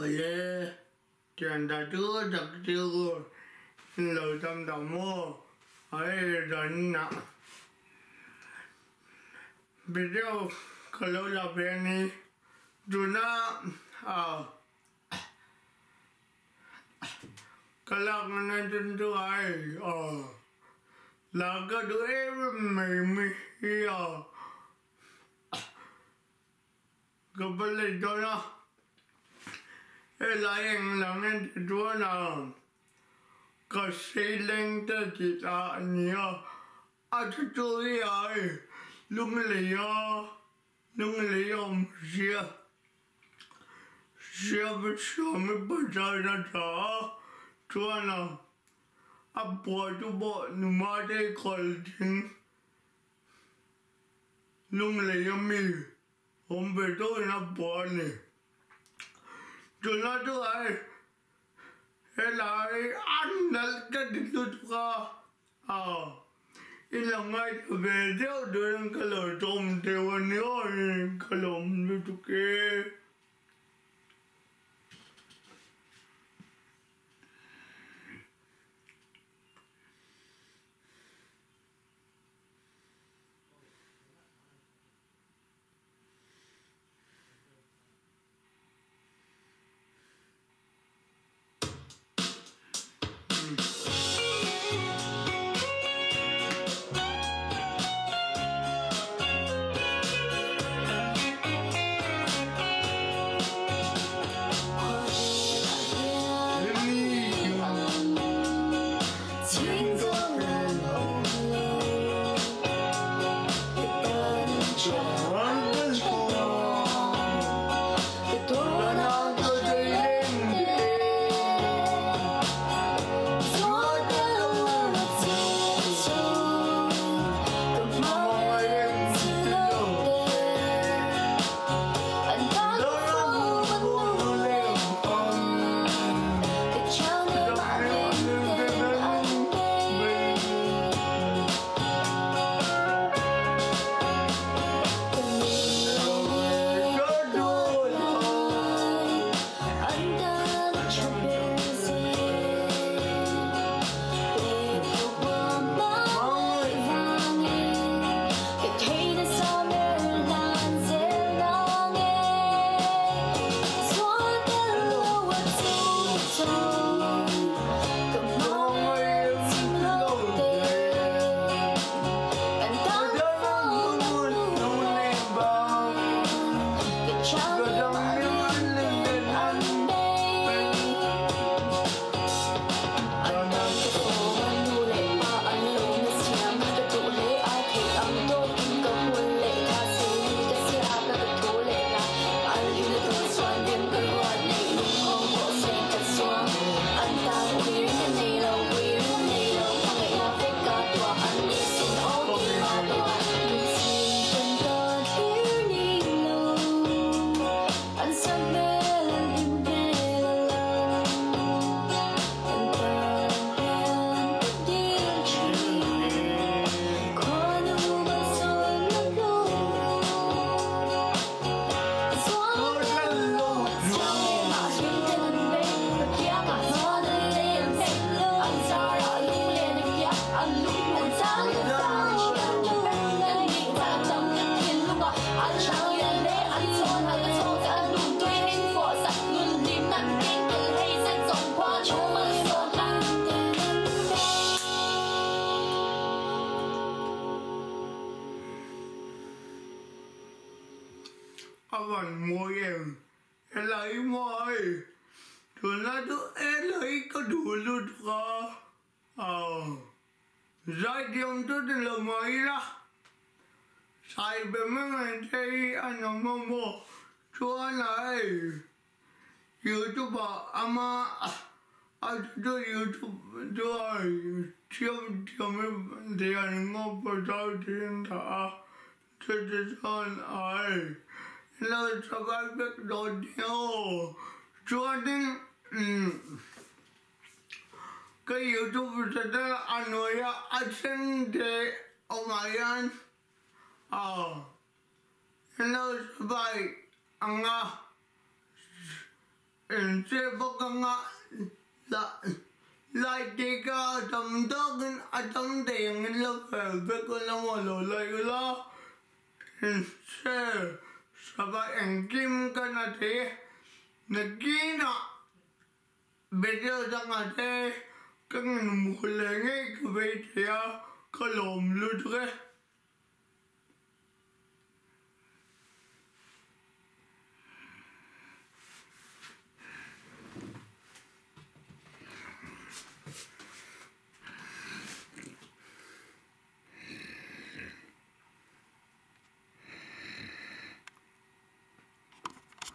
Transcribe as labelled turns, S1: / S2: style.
S1: Awle, thian tha chu tak chu in lo tam ta maw? Hei zanah video ka lo la ve a ni. Tuna ka lakna na chu ai aw la ka duh em em mai mi hi a. Ka va lei dawn a, helai englang en ti chuan a ka seileng te tih ta a ni a, a thu chu hi ai lunglei a lunglei a awm sia sia Swami Prasad a tha a chuan a a phuah chu pawh Numatei Kawlthing Lunglei a mi awm ve tawhin a phuah a ni. Tuna chu ai helai a nalh ka ti lutuk a, aw i lo ngaithla ve deuh turin ka lo tawm deuh a ni aw ka lawm lutuk e. A van mawi em? Helai mawi tunlai chu helai ka duh lutuk a, aw zaithiam chu ti lo mah ila sai be mai mai te hi a nawm a maw chuan a hei youtube ah ama a chu youtube chuan thiam thiam hi thian ngawt pawh chau thin ta a. Chutichuan ai lo chakai vek dawn nia aw. Chuanin ka youtube channel a hnuaia a then te awmah hian lo subscribe anga. In share bawk anga like te kha a tam tawkin a tam thei angin lo fel vek ula maw lo like ula in share sava engkim ka na thei e nakinah video dangah te ka ngen hmuh leh ngei ka vei thei a ka lawm lutuk e.